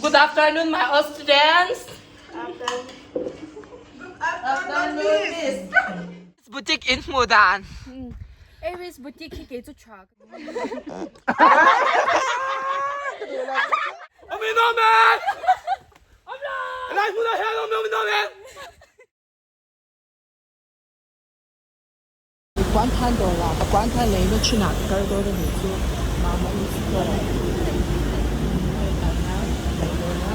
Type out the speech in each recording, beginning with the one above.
Good afternoon, my all students. Afternoon, Miss. Boutique in hmu dan. Aries boutique hi kei chu tha. Puanthan dawr ah ka puanthan leina thin ah ka kal dawn a nih chu mama i store hei tah hian ka lei dawn a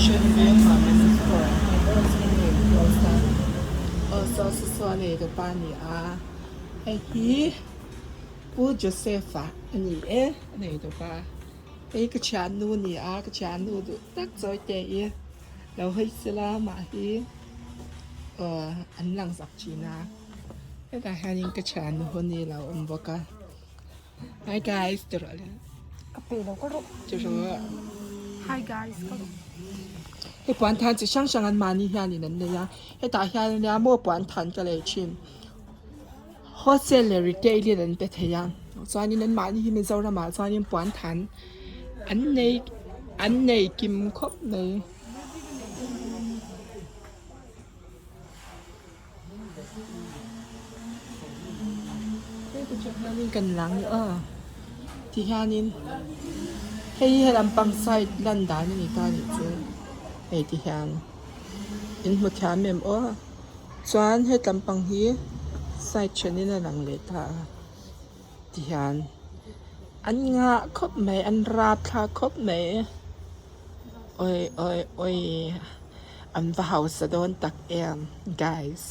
Hrenveng mama i store ah hian aw chu nge close a aw saw saw saw a nei tu pa a ni a hei hi Pu Joseph a a ni e a nei tu pa hei ka thiannu a ni a ka thiannu duh tak chawi te i lo hawi sela mah hi aw an lang zak thin a hetah hianin ka thiannu ho ni lo awm bawk a hi guys ti rawh le ka pe lo ka rawh ti rawh hi guys ka rawh hei puan than chi hrang hrang an mahni hianin an nei a hetah hian ania maw puan than ka lei thin wholesale leh retail in an pe thei a chuanin an mahni hi Mizoram ah chuanin puan than an nei an nei kim khawp mai. Hei kan lang aw ti hianin hei hi lampang side lan dan a ni ta nih chu hei ti hian in hmu thiam em aw chuan he lampang hi side thenin a lang leh ta a ti hian an nghah khawp mai an rapthlak khawp mai. Oi oi oi an va hausa dawn tak em guys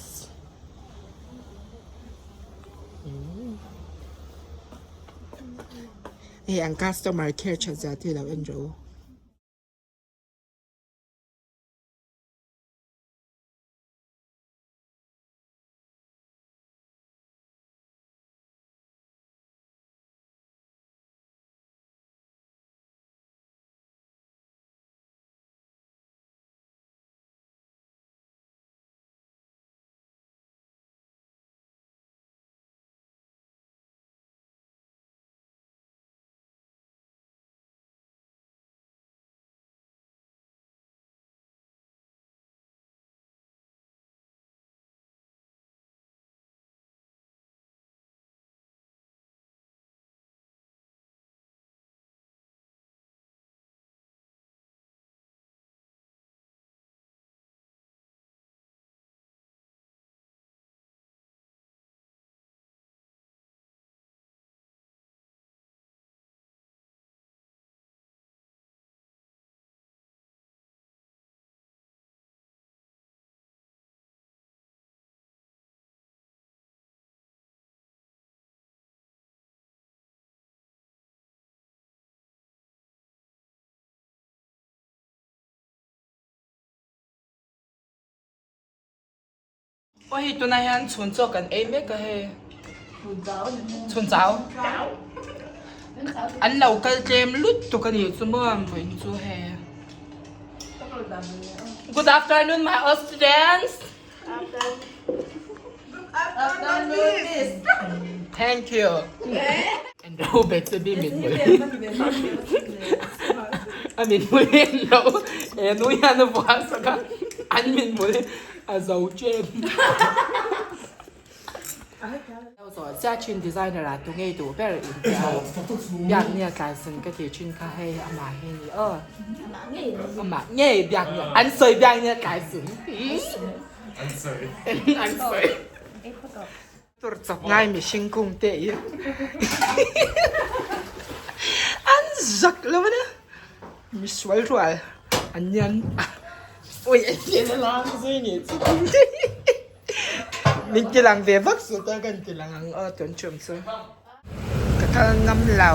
hei an customer care that zia te lo en rawh u. Aw hei tunah hian chhun chaw kan ei mek a hei chhun chau an lo kal tlem lutuk a nih chu maw vawiin chu hei good afternoon my all students Thank you. Ro bet se bi min mul. A min mul en lo. E nu hian a vuah sak a. An min mul a zo chen. Zawh chiah thin designer ah tu ngei duh ber in tia biak nia tlai sun ka ti thin kha hei amah hi ni aw amah ngei biak nia an sawi biak nia tlai sun an sawi an sawi tur chawp ngai mihring kung te hi an zak lo a nia misual rual an nian ui an nian a lam zui ni chu. Min ti lang ve vak suh ta kan ti lang ang aw tun chum chu ka kal ngam lo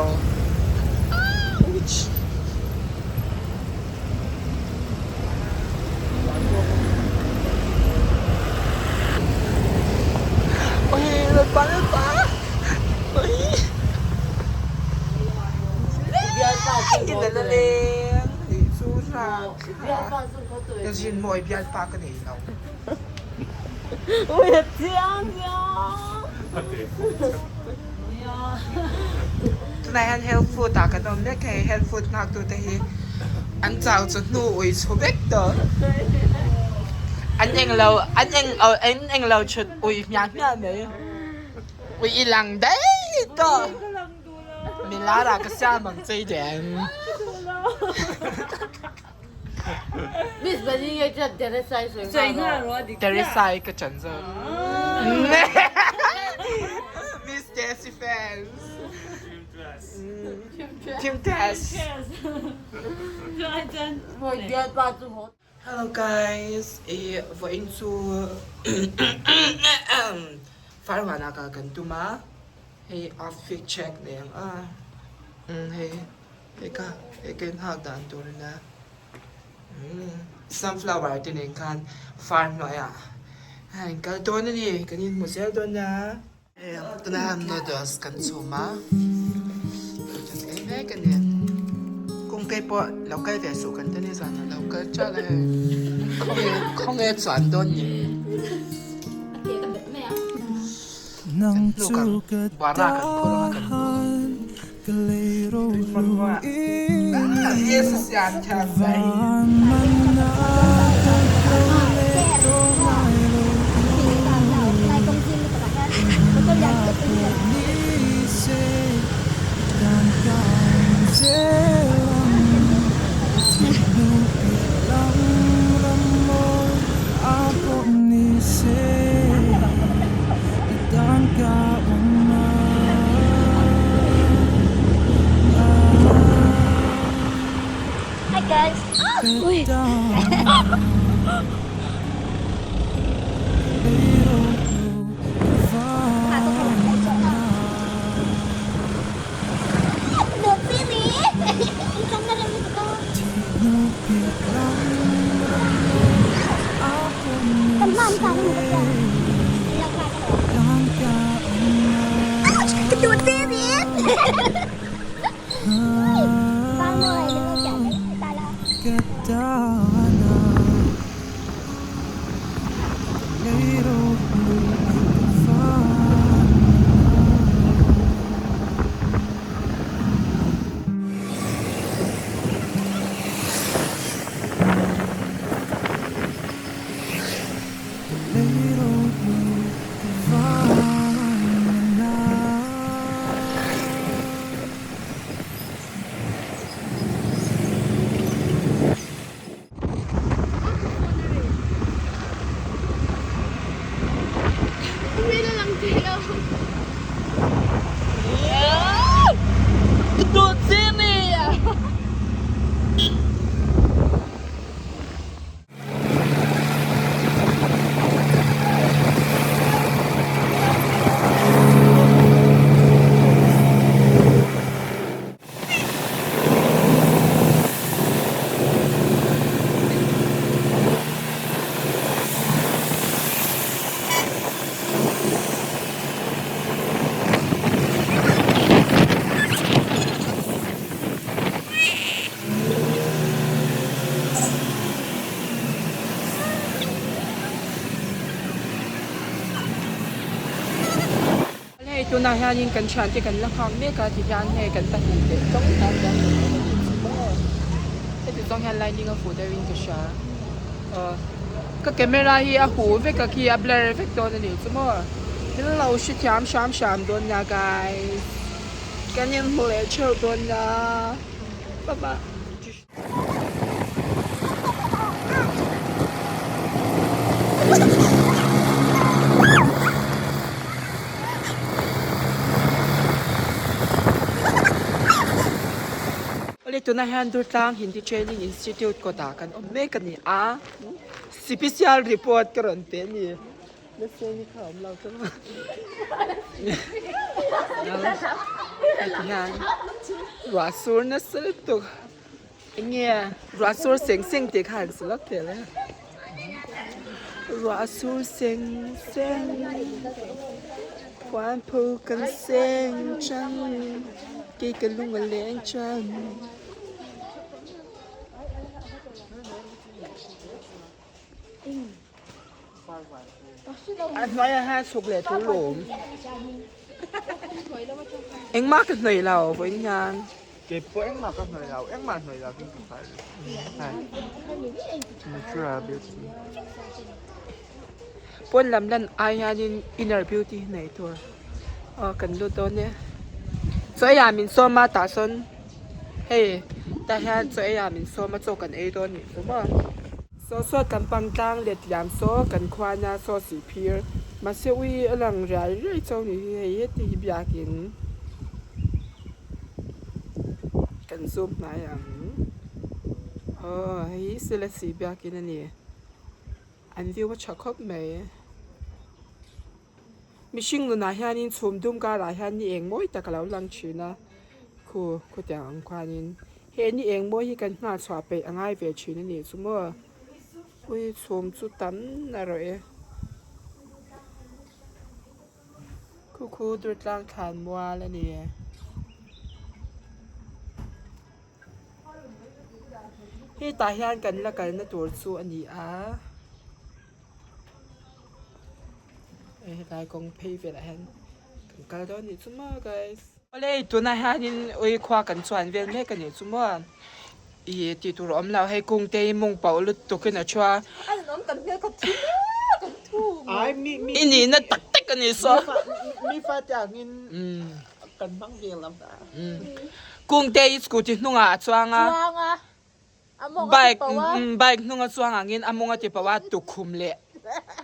ouch oi lalpa lalpa oi laleng nih chu rak zin mawi bialpa ka nei lo. Tunah hian health food ah kan awm mek hei health food nghak tu te hi. An chau chu hnu ui chhu vek tawh. An englo an eng an englo chhut ui hmiah hmiah mai. Ui i lang daih tawh. Milar ah ka siam ang che i deng. Teresai ka chan zawk. Miss Desi fans. Team Tess. Hello guys, i vawiin chu Farhuana kal kan tum a, hei outfit check nei ang a, hei hei ka hei ka inhak dan tur ania, sunflower te nen khan far hnuaiah a inkal dawn a ni, kan inhmu zel dawn nia. Tunah noodles kan chhum a, kan ei mek a ni. Kawngkei pawh lo kal ve suh kan ti ni zan a lo kal ṭalh a hei. Khawnge chuan dawn ni. Kan hnuk ang, buara kan phur ang a kan hnuk ang. Hi guys. Ui. Hei tunah hianin kan thiante kan la nghak mek a tihian hei kan pahnih leh tawng hian kan rawn awm a ni chu maw heti zawng hian lining a fuh deuhin ka hria aw ka camera hi a huh vek a khi a blur vek dawn a ni chu maw thil lo hrethiam hram hram dawn nia guys kan inhmu leh theuh dawn nia bye bye. Awle tunah hian Durtlang Hindi Training Institute kawtah kan awm mek a ni a, sipisial report ka rawn pe a ni. Nasa ni kha awm lo chu heti hian ruah sur nasa lutuk eng nge ruah sur seng seng tih kha an sa lawk tel a ruah sur seng seng khuan phu kan seng chang kei ka lung a leng chang. A hnuaiah hian chhuk leh tur lawm. Engmah ka hnaih lo vawiin hian. Kei pawh engmah ka hnawih lo, engmah hnawih lo in ka fai vek. Natural beauty. Pawn lam lan ai hianin inner beauty hi nei tur aw kan lut dawn e. Chaw ei ah min sawm a tah sawn hei tah hian chaw ei ah min sawm a chaw kan ei dawn nih chu maw. Saw saw kan pang tlang let liam saw kan khuana saw sih phir mahse ui a lang riai riai chauh nih hi hei heti hi biakin kan zoom hnai ang aw hei hi Selesih biakin a ni. An view a tha khawp mai. Mihring nunah hianin chhum dum karah hian ni eng mawi tak a lo lang thin a, khu khutiang ang khuanin he ni eng mawi hi kan nghah chhuah peih a ngai ve thin a nih chu maw. Ui chhum chu tam na rawh e. Khu khu Durtlang thlan mual a ni. Hetah hian kan la kalna tur chu a ni a hei helai kawng phei velah hian kan kal dawn anih chu maw guys. Awle tunah hianin ui khua kan chuan vel mek anih chu maw ih tih tur a awm lo hei kung te hi mawng pauh lutuk in a thu a i nihna tak tak a ni saw. Kan hmang ve lo va. Kungte i scooty hnungah a chuang a. Chuang a. A mawng a ti Bike pau a. bike hnunga chuang angin a mawng a ti pau a tukhum leh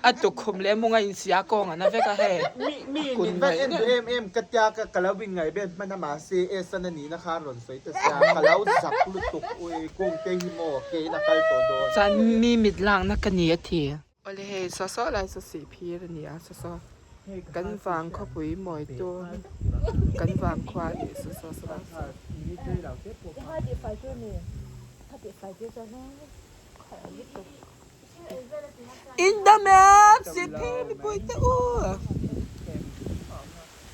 a tukhum leh mawng a insia kawng an a vek a hei. Mi mi A kun min van ngaih en duh em em ka tia ka ka lo bin ngaih vel hman a mahse Esan a nihna kha a rawn sawi ta sia ka lo zak lutuk ui Kungte hi maw keiin a kal tawh dawn. Chuan mi mit lakna ka ni a ti. Awle hei saw saw lai saw sih phir a ni a saw saw kan vang khawpui mawi tu kan vang khua a nih saw saw saw lai saw. In the map sih phir mipui te u.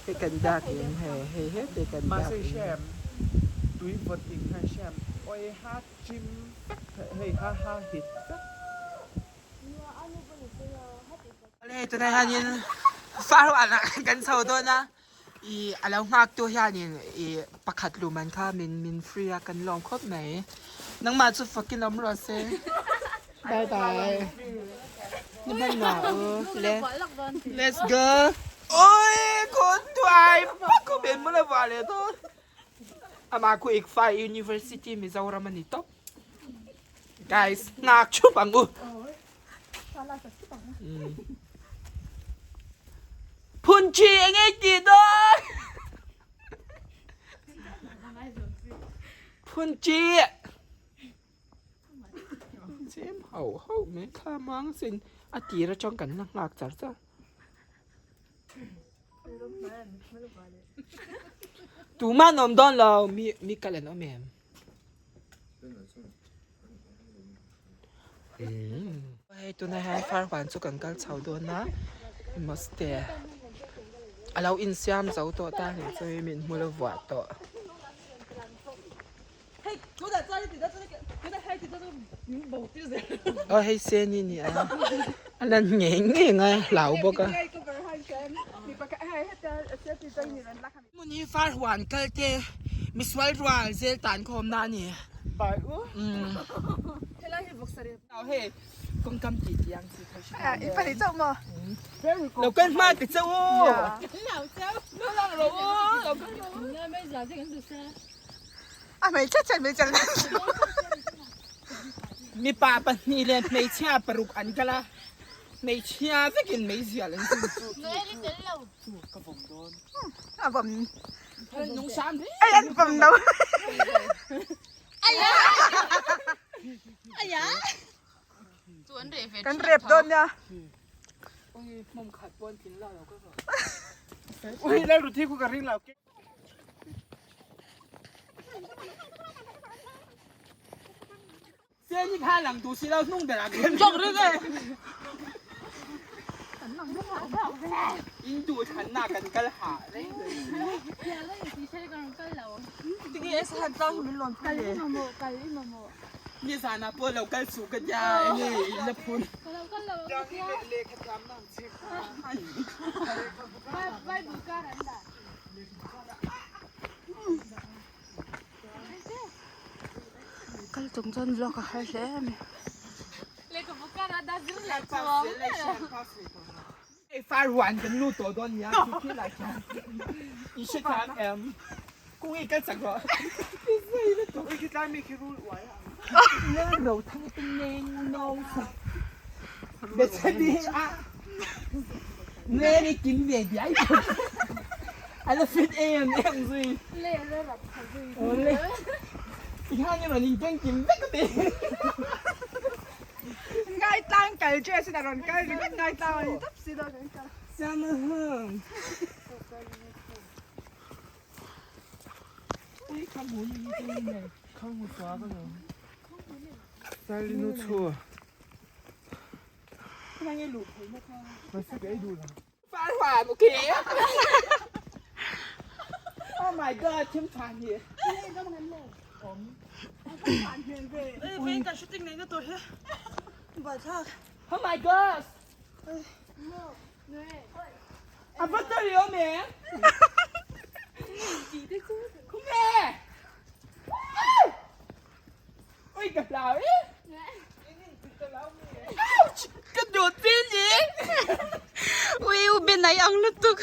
Hei kan biakin hei hei heti kan biakin. Awle tunah hianin faruahna kan chho dawn a ih a lo nghak tu hianin ih pakhat lum an kha min min free a kan lawm khawp mai nangmah chu fakin awm rawh se bye bye ni hman na u le let's go oi khun tuai pak khawp in mula vah leh dawn. Amah khu ICFAI University Mizoram a ni tawp. Guys, nghak thup ang u. Phun chi eng ei ti dawn. Phun chi. Chem ho ho mai kha mang sin a tir atang kan la nghak char char. Tumah an awm dawn lo mi mi kal an awm em? Hei tunah hian farhuan chu kan kal chho dawn a maste a lo insiam zo tawh ta nih chu hei min hmu lo vuah tawh. Aw hei Seni ni a a lan ngei ngei ang a hlau bawk a. Hmun hi far huan kal te misual rual zel tan khawm na a ni. Hei kawngkam tih tih ang chi kha hre lo. Lo kal hma ti chauh u. Lo lang rawh u. Lo kal rawh u. A hmeichhe chen hmeichhe an chu. Mipa pahnih leh hmeichhia paruk an kal a, hmeichhia vekin meizial an zun. Ka vawm dawn. A vawm. Nung sam hle. Ei an vawm lo. Kan rep dawn nia. Ui hmawm khat pawn tling lo lo ka vawm. Ui Lalruthi khu ka ring lo. Seni kha lang duh si lo hnung berah khan zawk ring e. In duh thlanna kan kal hah reng reng. Tinge sahan tlang hi min rawn phur le. Nizanah pawh lo kal suh ka tia enge i la phun. Kal chung chuan vlog a har hle a ni. Hei far huan kan lut tawh dawn nia khi khi lai khian i hre thiam em kawng i kal chak rawh i zai lutuk Ui khi tlai mi khi rul uai a ang ro thang te neng nong sa Bethany a Mary kim ve diai bawk a la fit em em zui Awle tikhan i rawn inkeng kim vek a ti. Ngaitlang kal dress in a rawn kal ringawt ngaitlang a ni tawp si dawn kan kal. Siam a hung. Ui kha hmu ni hi chu ni kha hmu chua ka lo. Sailinu chu. Khawng nge luh theihna kha. Mahse ka ei duh lo. Far huan okay. Oh my god thim tha hi. Oh my god. A va ta rio me. Khum e. Ui ka hlau e. Ouch! Ka duh che ni. Ui u Ben ai ang lutuk.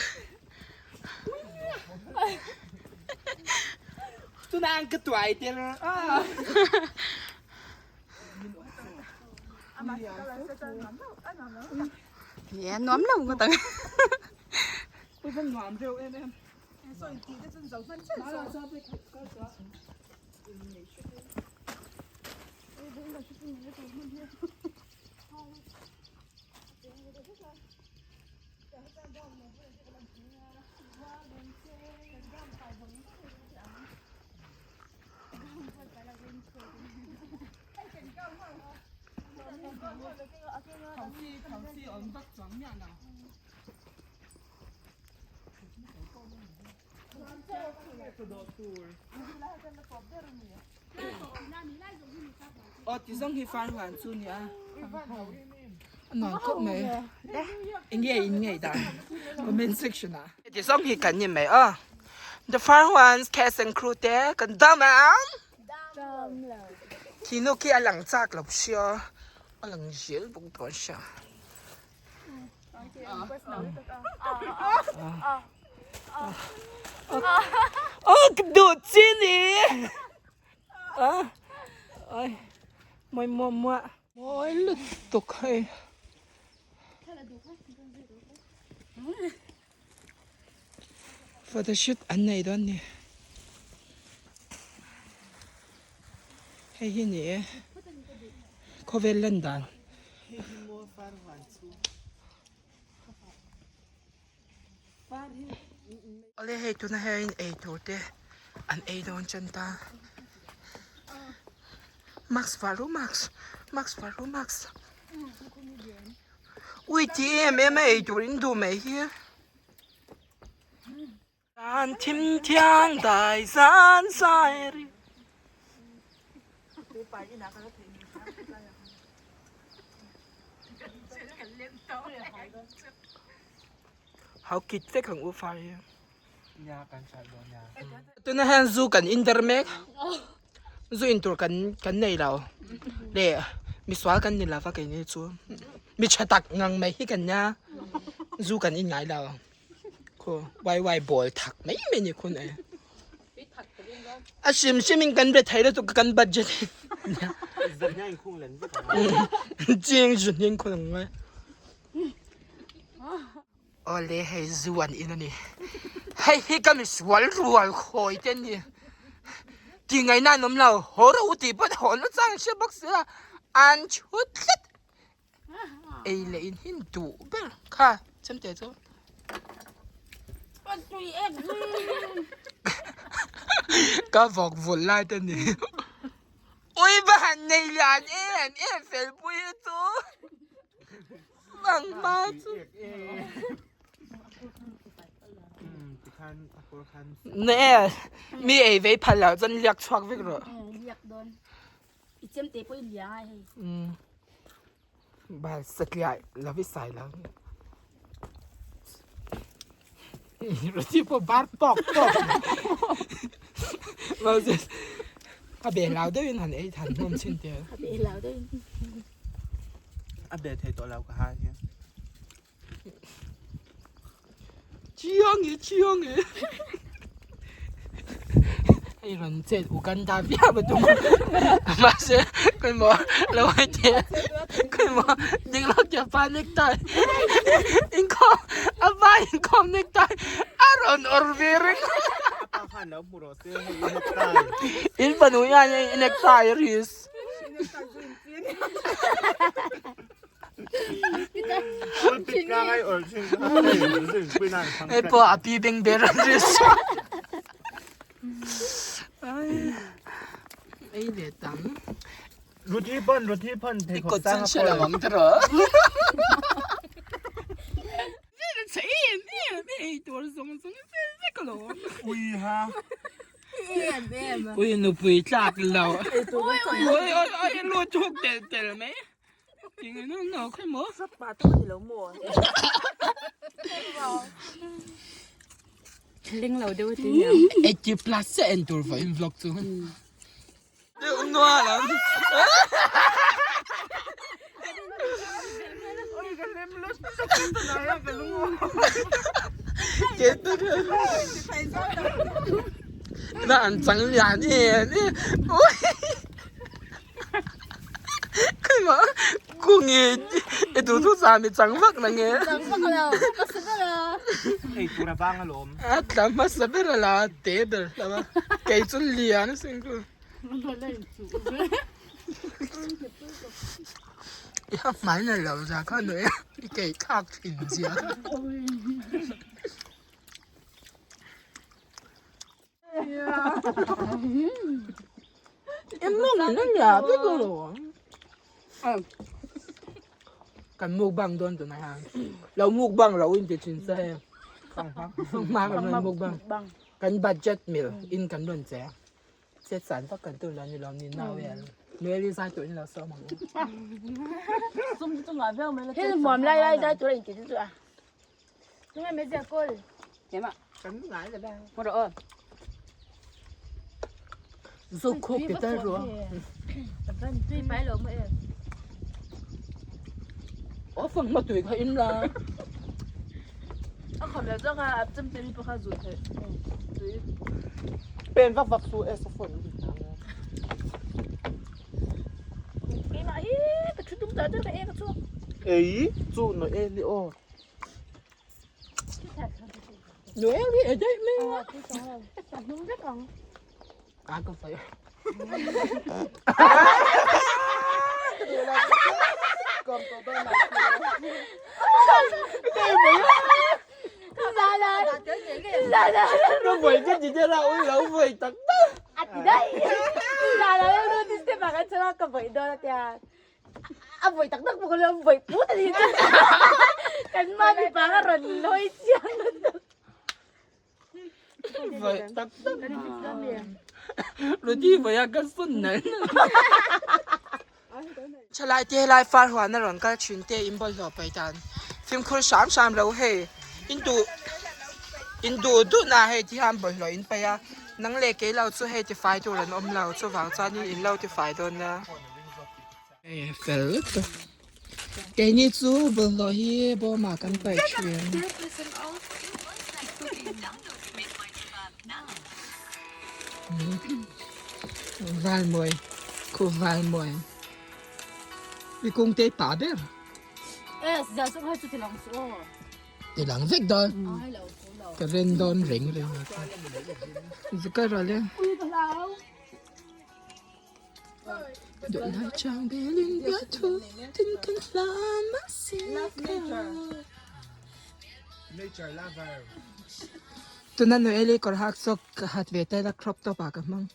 Tuna ang ka tuai tel. Ah. Ye nuam lo ngawt ang. Ui van nuam reuh em em. Aw ti zawng hi far huan chu nia a nuam khawp mai enge in ngei dan comment section ah ti zawng hi kan ni mai aw the far huan cast and crew te kan dam ang khi nu khi a lang chak lo sia a lang zel bawk dawn sia. Aw ka duh chi ni oi mawi muah muah mawi lutuk hei photoshoot an nei dawn ni hei hi ni e khawvel lan dan. Awle hei tuna hian ei tur te an ei dawn tan ta mask var ru mask mask var ru mask ui ti em em a ei tur in duh mai hi. An thim thiang dai zan zai ri. Hau kit vek ang u far hi. Tuna hian zu kan in der mek. Zu in tur kan kan nei lo. Le misual kan ni lova keini chu. Mi tha tak ngang mai hi kan nia. Zu kan in ngai lo. Khaw wai wai bawl thak mai mai ni khun e. A hrim hrim in kan ret thei lutuk kan budget hi. Ching zun in khun ang mai. Awle hei zu an in ani. Hei hi ka misual rual khawi te ani. Ti ngaihna an awm lo. Haw rawh u tih pawh haw na chang hria bawk si a. An chhut tlat. Ei leh in hin duh ber kha chemte chu. Ka vawk vul lai te ni. Ui va han nei lian em em fel pui hi chu. Bang ma chu. Nè mi ei vei phal lo chuan liak chhuak vek rawh. Liak dawn. I chem te pawh i liang a hei. Umm bal satliah lo i sai lo. Rati pawh bar tawk tawk. Moses. A be lau deuhin han ei han hmawm chhin teh. A be lau deuhin. A be thei tawh lo ka hai hian. Chiang e chiang e. Hei rawn chet Uganda viau a tum a. Mahse khawimaw lo hawi teh khawimaw dik lo tia pa necktie inkhawm a pa inkhawm necktie a rawn awrh ve reng a. A pa khan lo hmu rawh se hei i necktie. In fanu hian hei i necktie a ris. Hei pawh a pi beng ber an ri suah. Ei leh tam. Ruthi pon ruthi pon I kawt chu hre lo ang tiraw. Chhe em em ei tur zawng zawng vel vek alawm. Ui ha. Ui nupui tlak lo. Ui ui ui lut thuk tel tel mai. Tinge no no khawi maw. Ling lo deuh ti niang. 80 plus se en tur vawiin vlog chu. Deuh nual ang. Na an chang lian em em. Khawimaw kungi i duh duh zan i chang vak na nge. Chang vak lo, hmasa ber a. Ei tur a vang alawm. A tla hmasa ber a la te ber hlauh a, kei chu lian a sin ku. I ha hmai na lo za kha nuai a, i kei thlak thin zia. Kan mukbang dawn tunah hian lo mukbang lo in ti thin che hei fanghma kan rawn mukbang kan budget mil in kan rawn che a chet san vak kan tur lo ni lawm ni nau vel Noeli zai tur in lo sawm ang u. Thil muam lai lai zai tur a inti chu chu a. Tunge mai zia kawl. Kan ngai la bang. Mo ro. Zo khop pe tar ro. Van tui pai lo mo em. O fang ma tui kha in la. A khom lo zawk a a cham te mi pawh kha zut theih. Tui. Pen vak vak su e sa phone. Keimah hi ka thu tum ta ka e ka chu. Ei chu no e li aw. Noel hi e daih mai a. Ka hnung vek ang. A ka fai. Nó vội cái gì thế nào, ui lão vội tắc tắc. A ti daih. Zan ah hian notice te pakhat chuan ka vawih dawn a tia. A vawi tak tak bawk a lo vawi put a ni chu. Kan mami pa kha rawn lawi chiang lutuk. Vawi tak tak. Rudy vawi a ka sun nal nal. Thalai te helai far huan a rawn kal thin te in bawlhhlawh paih dan fimkhur hram hram lo hei in duh in duh duh na hei ti hian bawlhhlawh in paih a nang leh kei lo chu hei tifai tur an awm lo chuvang chuan in lo tifai dawn nia. Hei fel lutuk keini chu bawlhhlawh hi bawmah kan paih thin. Valmawi khu valmawi i kung te pa ber. Tilang vek dawn ka ren dawn reng reng a ka ral e. Duhlai chang belin biathu tin kan hla mahse ka Nature lover. Tuna Noeli kawr hak chu ka hat ve tel a crop top ah ka hmang.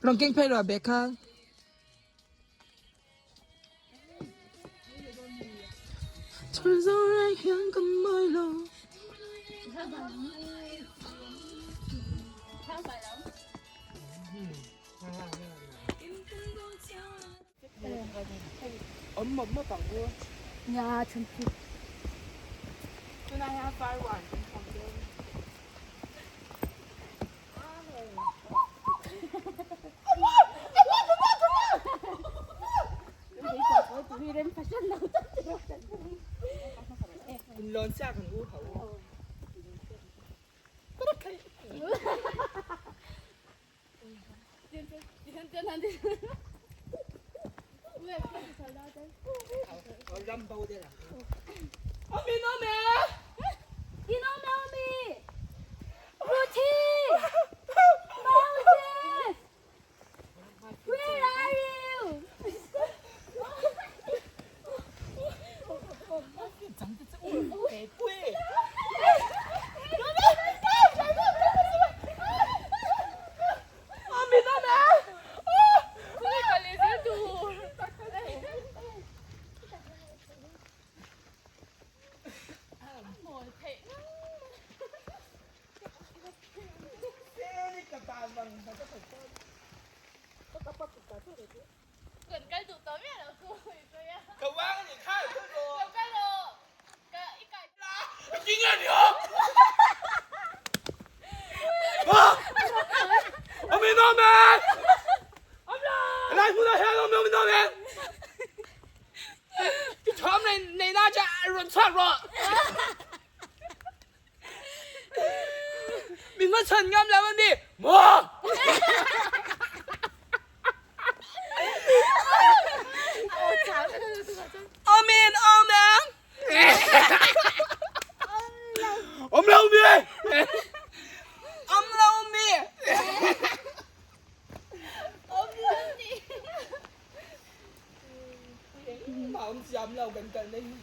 Rawn keng phei rawh bag kha. dawn chiah kan u ho. Moses! Where are you? Min va chhan ngam lo an ni maw? Amen amen. Awm lo mi! Awm lo mi! Awm siam lo kan kal na hi.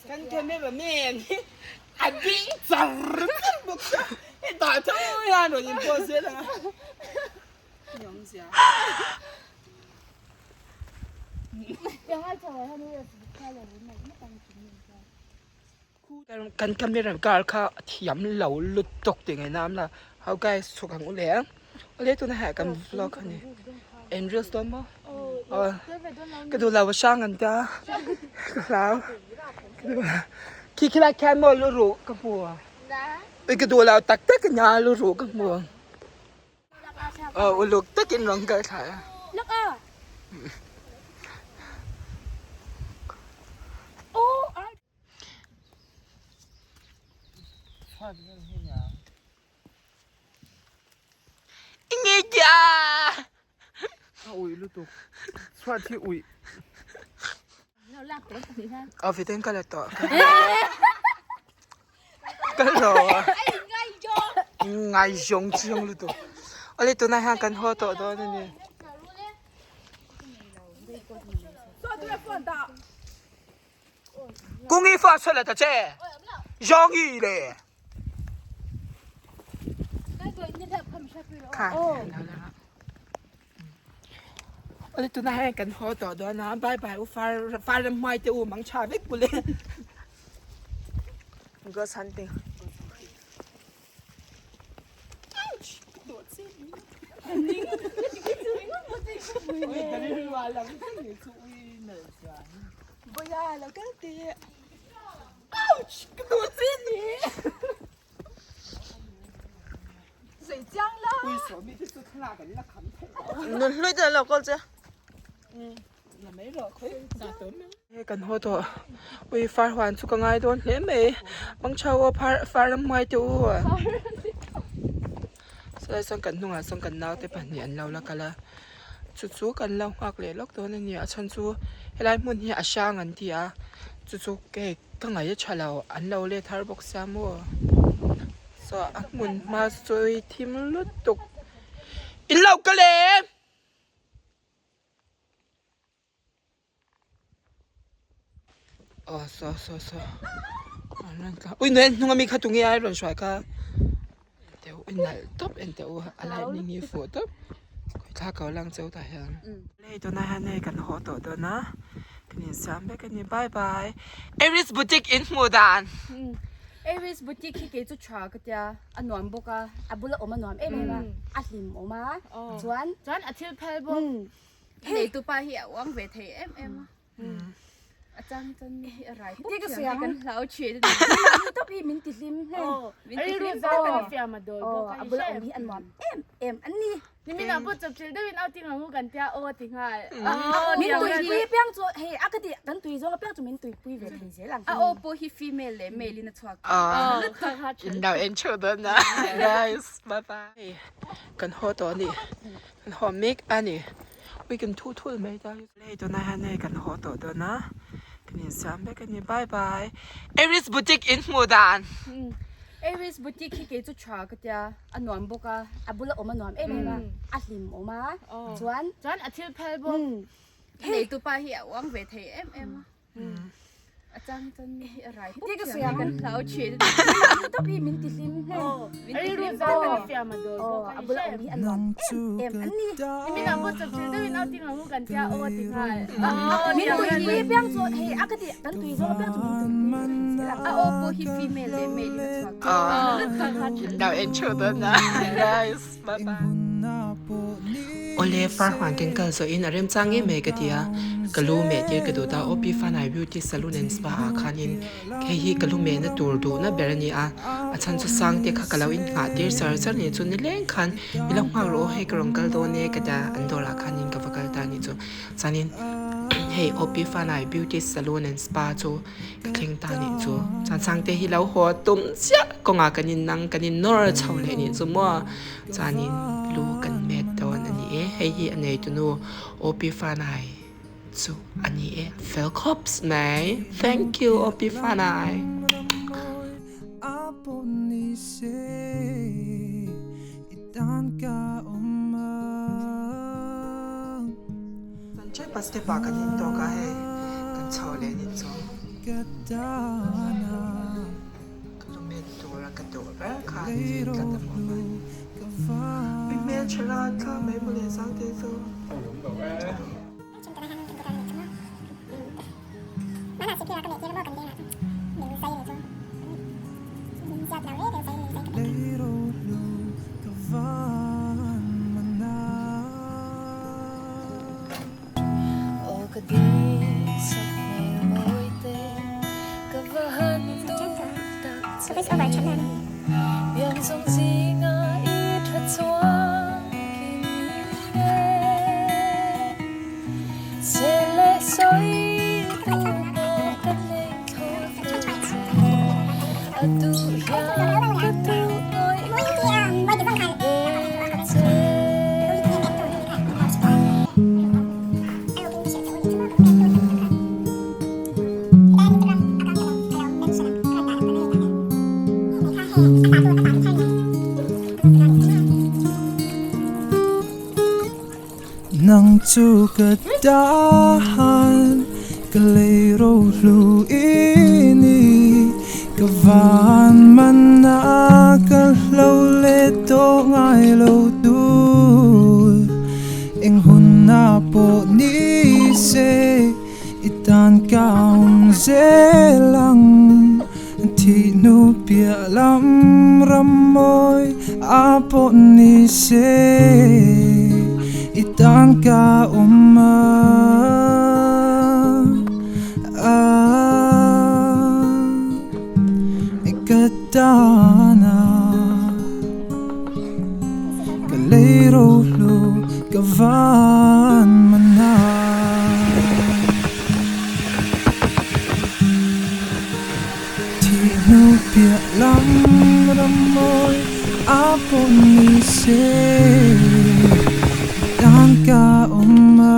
Kan camera man hi a ding char char bawk a, hetah tho hian rawn in pawh zel ang a. Ni awmzia. Kan camera girl kha a thiam lo lutuk tih ngaihna a awm lo. How guys chhuk ang u le. Awle tunah hian kan vlog a ni. Eng reels dawn maw? Aw ka duh lo a hrang an tia ka hlau. Khi khilai khian maw lu ruh ka hmu a. Ui ka duh lo tak tak a nia lu ruh ka hmu. Aw uluk takin rawn kal thla a. A uih lutuk. Chhuat hi uih. Aw fiten ka la tawh. Ka lo a. Ngai zawng chiang lutuk. Awle tunah hian kan haw tawh dawn a ni. Kungi fa chhe la ta che. Zawngi le. Kha. Awle tunah hian kan haw tawh dawn a. Bye bye u far far ram hmai te u mang tha vek bul e. Ghost hunting. Nun hlui te lo kawl che. Kan haw tawh ui far huan chu ka ngai dawn hle mai mangchau aw phar far ram hmai te u chulai chuan kan hnungah chuan kan naute pahnih an lo la kal a chu chu kan lo nghak leh lawk dawn a ni a chhan chu helai hmun hi a hrang an ti a chu chu hei ka ngaih a tha lo an lo let har bawk sia maw saw a hmun hma chu thim lutuk in lo kal em. Aw saw saw saw an rawn tla ui nuai hnung ami kha tunge a rawn hruai kha teh u nalh tawp en teh u a lightning hi fuh tawp thla ko lang cheu tah hian hei tunah hian hei kan haw tawh dawn a kan insiam vek a ni bye bye Aries boutique in hmuh dan Aries boutique hi kei chu tha ka tia a nuam bawk a a bula awm a nuam em em a a hlim awm a chuan chuan a thil phal bawk. Neitu pa hi a uang ve thei em em a. A chang chuan mi hi a rai Ti pawp ka thiam sawi hi ang. kan hlau thin. Mahni tawp hi min ti hlim hle. Min ti Rilru hlim zau tak a kan ni. fiam a dawl Aw, bawk a a ni bula hre. awm hi a nuam em em a ni. Nimin ah pawh chawpchilh deuhin outing ang u kan tia aw a ti nghal. Min tuipui apiang chu hei a ka ti kan tui zawng apiang chu min tuipui ve thei zel ang. A aw pawh hi female leh male in a chhuak thei. In lo en theuh dawn a guys bye bye. Kan haw tawh a ni kan haw mek a ni ui kan thu thul mai ta hei tunah hian hei kan haw tawh dawn a kan insiam vek a ni bye bye Aries boutique in hmuh dan. Aries boutique hi kei chu tha ka tia a nuam bawk a. A bula awm a nuam em em a, a hlim awm a, chuan. Chuan a thil phal bawk. A neitu pa hi a uang ve thei em em a. A chang chuan mi hi a rai pawp thiam hi kan hlau thin. Mahni tawp hi min ti hlim hle. Min ti Rilru hlim zau tak a kan ni. fiam a dawl bawk Aw, a a ni bula hre. awm hi a nuam em em a ni. Nimin ah pawh chawpchilh deuhin outing ang u kan tia aw a ti nghal. Min tuipui apiang chu hei a ka ti kan tui zawng apiang chu min tuipui ve thei zel ang. A aw pawh hi female leh male in a chhuak thei. In lo en theuh dawn a guys bye bye. Awle far huan ten kal zawh in a remchang em mai ka ti a ka lu meh tir ka duh ta aw Pi Fanai Beauty Salon and Spa ah khanin hei hi ka lu mehna tur duhna ber a ni a a chhan chu sang te kha ka lo inghah tir char char ni chu nileng khan i lo nghak rawh aw hei ka rawn kal dawn e ka tia an dawrah khanin ka va kal ta a ni chu chuanin hei aw Pi Fanai Beauty Salon and Spa chu ka thleng ta nih chu chuan Sangte hi lo haw tum chiah kawngah kan in nang kan in nawr chho leh nih chu maw chuanin lu kan met dawn a ni e hei hi a nei tunu aw Pi Fanai chu a ni e fel khawps mai thank you aw Pi Fanai. Chepa step ah kan in tawk a hei kan chho leh ni chu ka lu met tur a ka duh ber kha an ti tlat a maw mai mi hmeltha rat kha mai maw le zau te chu. Nang chu ka tan ka lei ro hlu i ni ka van man a ka hlo le tawh ngai lo tur eng hun a pawh ni se i tan ka awm zel ang thih hnu piah lam ram mawi a pawh ni se i tan ka awm a ka tan a ka lei ro hlu ka van man a. Thih hnu piah lam ram mawi a pawh ni se tan ka awm a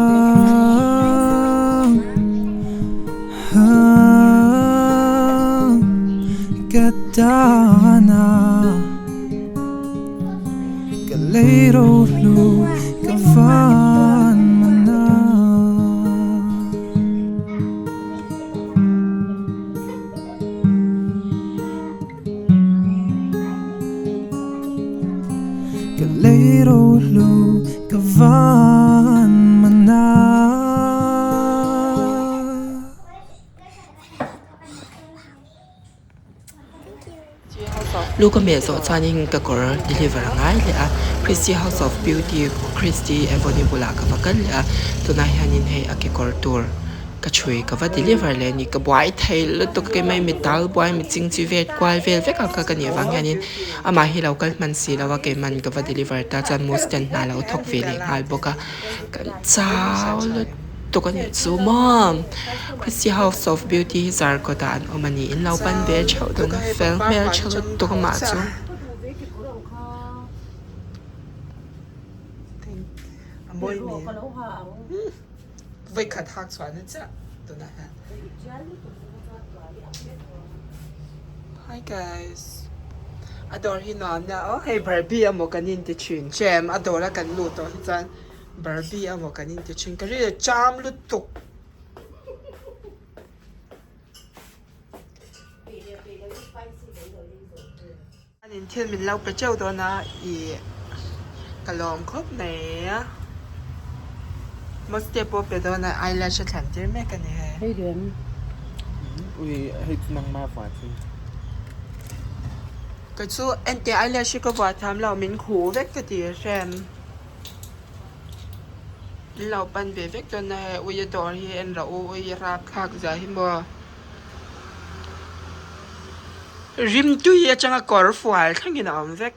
ka tan a ka lei ro hlu ka van man a. Ka lei ro hlu ka van man a. Lu ka meh zawh chuanin ka kawr deliver a ngai leh a, Christy House of Beauty Christy Avenue bulah ka va kal leh a, tunah hianin hei a kekawr tur. Ka chhui ka va deliver leh a ni. Ka buai thei lutuk a keimah hi mi tal buai mi ching chi vet kual vel vek ang kha ka nih avang hianin amah hi lo kal hman si lo a keiman ka va deliver ta chuan Mustang hna lo thawk ve leh nghal bawk a kan chau lutuk a nih chu maw Christy House of Beauty hi Zarkawt ah an awm a ni in lo pan ve theuh dawn a fel hmel tha lutuk amah chu. Vawikhat hak chhuahna chiah tunah hian. Hi guys. A dawr hi nuam nia aw hei Barbie emaw kan inti thin chem a dawr a kan luh tawh hi chuan Barbie emaw kan inti thin ka rilru cham lutuk. Anin thil min lo pe teuh dawn a ih ka lawm khawp mai a Moste pawh pe dawn a eyelash a thlan tir mek a ni hei. Hei rem. Ui hei chu nangma vua chu. Ka chu enteh eyelash hi ka vuah thiam lo min khuh vek ka ti hrem. Min lo pan ve vek dawn a hei ui a dawr hi en rawh u ui rapthlak zia hi maw. Rimtui atanga kawr fual thlengin a awm vek.